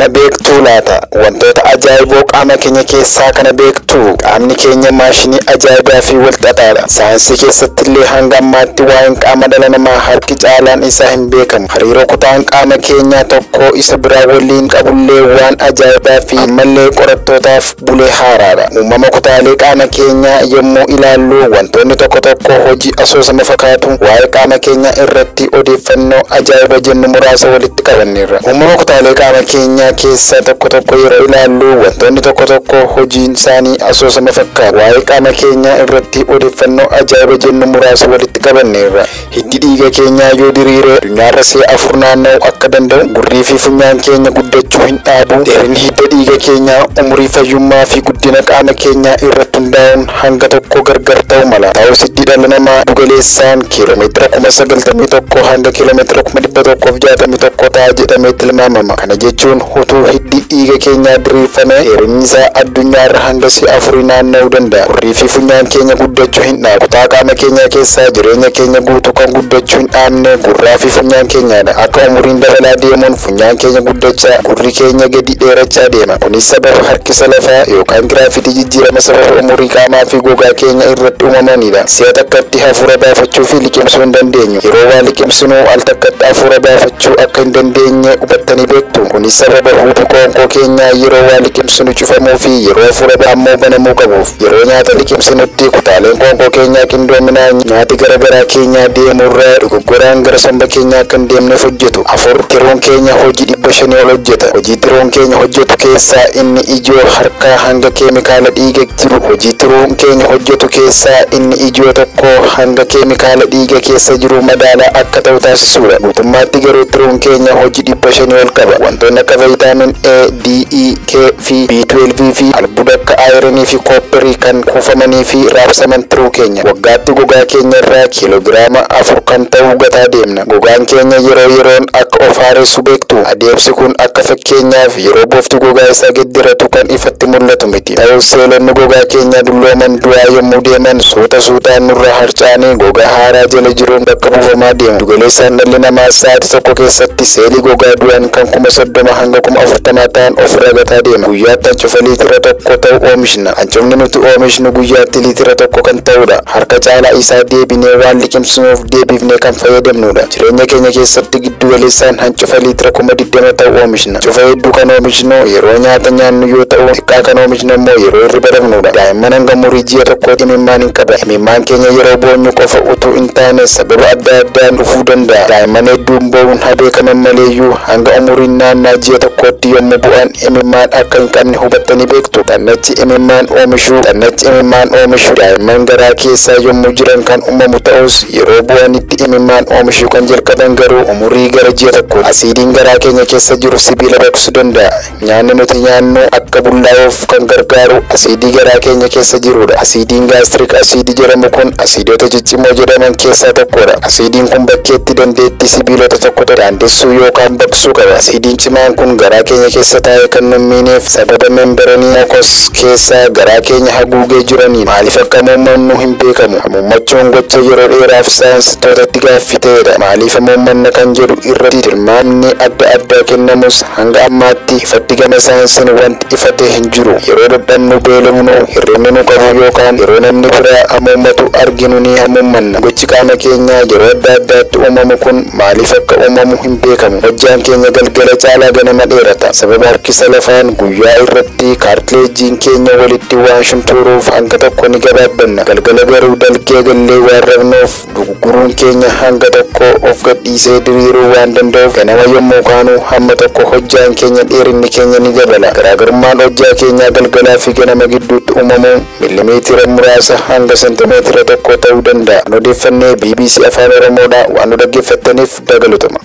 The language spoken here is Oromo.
Kana beektuu laata? Wantoota ajaa'iboo qaama keenya keessaa kana beektuu? Qaamni keenya maashinii ajaa'ibaa fi walxaxaadha. Saayinsii keessatti illee hanga ammaatti waa'een qaama dhala namaa harki caalaan isaa hin beekamu. Hariiroo kutaan qaama keenyaa tokko isa biraa waliin qabullee waan ajaa'ibaa fi ammallee qorattootaaf bulee haaraadha. Uumama kutaalee qaama keenyaa yommuu ilaallu wantoonni tokko tokko hojii asoosama fakkaatu. Waa'ee qaama keenyaa irratti odeeffannoo ajaa'iba jennu muraasa walitti qabanneerra. Uumama kutaalee qaama keenyaa keessaa tokko tokko yeroo ilaallu wantoonni tokko tokko hojiin isaanii asoosama fakkaatu. Waa'ee qaama keenyaa irratti odeeffannoo ajaa'iba jennu muraasa walitti qabanneerra. Hiddi dhiiga keenyaa yoo diriire addunyaarra si'a 4 naanna'uu akka danda'u, gurrii fi funyaan keenya guddachuu hin dhaabu. Dheerinni hidda dhiiga keenyaa umurii, fayyummaa fi guddina qaama keenyaa irratti hundaa'uun hanga tokko gargar ta'uu mala. Ta'us hiddi dhala namaa giddu-galeessaan kiiloomeetira 91,000 hanga kiiloomeetira 161,000 ta'a jedhamee tilmaamama. Kana jechuun utuu hiddi dhiiga keenyaa diriirfame dheerinni isaa addunyaarra hanga si'a 4 naanna'uu danda'a. Gurrii fi funyaan keenya guddachuu hin dhaabu. Kutaa qaama keenyaa keessaa jireenya keenya guutuu kan guddachuu hin dhaabne gurraa fi funyaan keenyaadha. Akka umuriin dabalaa deemuun funyaan keenya guddachaa, gurri keenya gadi dheerachaa deema. Kunis sababa harkisa lafaa yookaan giraafitii jijjiirama sababa umurii qaamaa fi gogaa keenya irratti uumamanidha. Si'a takkatti hafuura baafachuu fi liqimsuu hin dandeenyu. Yeroo waa liqimsinu al takkatti hafuura baafachuu akka hin dandeenye hubattanii beektu. Kunis sababa huubi qoonqoo keenyaa yeroo waa liqimsinu cufamuu fi yeroo hafuura ammoo banamuu qabuuf. Yeroo nyaata liqimsinutti kutaaleen qoonqoo keenyaa qindoominaan nyaati gara garaa keenyaa deemurraa dogoggoraan gara somba keenyaa akka hin deemneef hojjetu. 4 Tiruun keenya hojii 500 ol hojjeta. Hojii tiruun keenya hojjetu keessaa inni ijoo harkaa hanga keemikaala dhiiga jiru. Hojii tiruun keenya hojjetu keessaa inni ijoo tokko hanga keemikaala dhiiga keessa jiru madaalaa akka ta'u taasisuudha. Guutummaatti garuu tiruun keenya hojii 500 ol qaba. Wantoonni akka vaayitaamin A, D, E, K fi B12 fi albuuda akka ayirinii fi koopparii kan kuufamanii fi raabsaman tiruu keenya. Waggaatti gogaa keenya irraa kiiloogiraama 4 kan ta'u gataa deemna. Gogaan keenya yeroo yeroon akka of haaressu beektu. Adeemsi kun akka fakkeenyaaf yeroo bofti gogaa isaa gedderatu kan ifatti mul'atu miti. Ta'us seelonni gogaa keenyaa dullooman du'aa yommuu deeman suuta suutaan nurraa harca'anii gogaa haaraa jala jiruun bakka buufamaa deemu. Giddu-galeessaan dhalli namaa sa'aatii tokko keessatti seelii gogaa du'an kan 30,000 hanga 40,000 ta'an ofirraa gataa deema. Guyyaatti hancufa liitira 1 ta'u oomishna. Hancufni nuti oomishnu guyyaatti liitira 1 kan ta'udha. Harka caalaa isaa deebinee waan liqimsinuuf deebifnee kan fayyadamnudha. Jireenya keenya keessatti giddu-galeessaan hancufa liitira 20,000 ta'u oomishna. Hancufa hedduu kan oomishnu yeroo nyaata nyaannu yoo ta'u, xiqqaa kan oomishnu immoo yeroo hirriba rafnudha. Daa'imman hanga umurii ji'a tokkootti imimmaan hin qaban. Imimmaan keenya yeroo boonyu qofa utuu hin taane sababa adda addaan dhufuu danda'a. Daa'imman hedduun boo'uun haa beekaman maleeyyuu hanga umuriin naannaa ji'a tokkootti yommuu bu'an imimmaan akka hin qabne hubattanii beektu. Xannachi imimmaan oomishuu xannachi imimmaan oomishu daa'imman garaa keessaa yommuu jiran kan uumamu ta'us yeroo bu'anitti imimmaan oomishuu kan jalqaban garuu umurii gara ji'a tokkooti. Asiidiin garaa keenya keessa jiru sibiila baqsuu danda'a. Nyaanni nuti nyaannu akka bullaa'uuf kan gargaaru asiidii garaa keenya keessa jirudha. Asiidiin gaastirik asiidii jedhamu kun asiidota ciccimoo jedhaman keessaa tokkodha. Asiidiin kun bakkeetti dandeettii sibiilota tokko tokko daandessuu yookaan baqsuu qaba. Asiidiin cimaan kun garaa keenya keessa taa'ee kan nu miineef sababa memberanii mokos keessaa garaa keenya haguugee jiraniin. Maaliif akka hamuummannu hin beekamu. Hamuummachuun gocha yeroo dheeraaf saayinsistootatti gaaffii ta'edha. Maaliif hamuummanna kan jedhu irratti tilmaamni adda addaa kennamus hanga ammaatti ifatti gama saayinsiin wanti ifate hin jiru. Yeroo dadhabnu, beelofnu, hirribni nu qabu yookaan yeroo namni biraa hamuummatu arginu ni hamuummanna. Gochi qaama keenyaa yeroo adda addaatti uumamu kun maaliif akka uumamu hin beekamu. Hojjaan keenya galgala caalaa ganama dheerata. Sababa harkisa lafaan guyyaa irratti kaartileejiin keenya walitti waan shuntuuruuf hanga tokko ni gabaabbanna. Galgala garuu dalgee gallee waan rafnuuf dugugguruun keenya hanga tokko of gadhiisee diriiruu waan danda'uuf ganama yommuu kaanu hamma tokko hojjaan keenya dheerinni keenya ni dabala. Garaagarummaan hojjaa keenyaa galgalaa fi ganama gidduutti uumamu millimeetira muraasa hanga sentimeetira 1 ta'uu danda'a. Kan odeeffannee BBC Afaan Oromoodha. Waan nu dhaggeeffattaniif galatoomaa.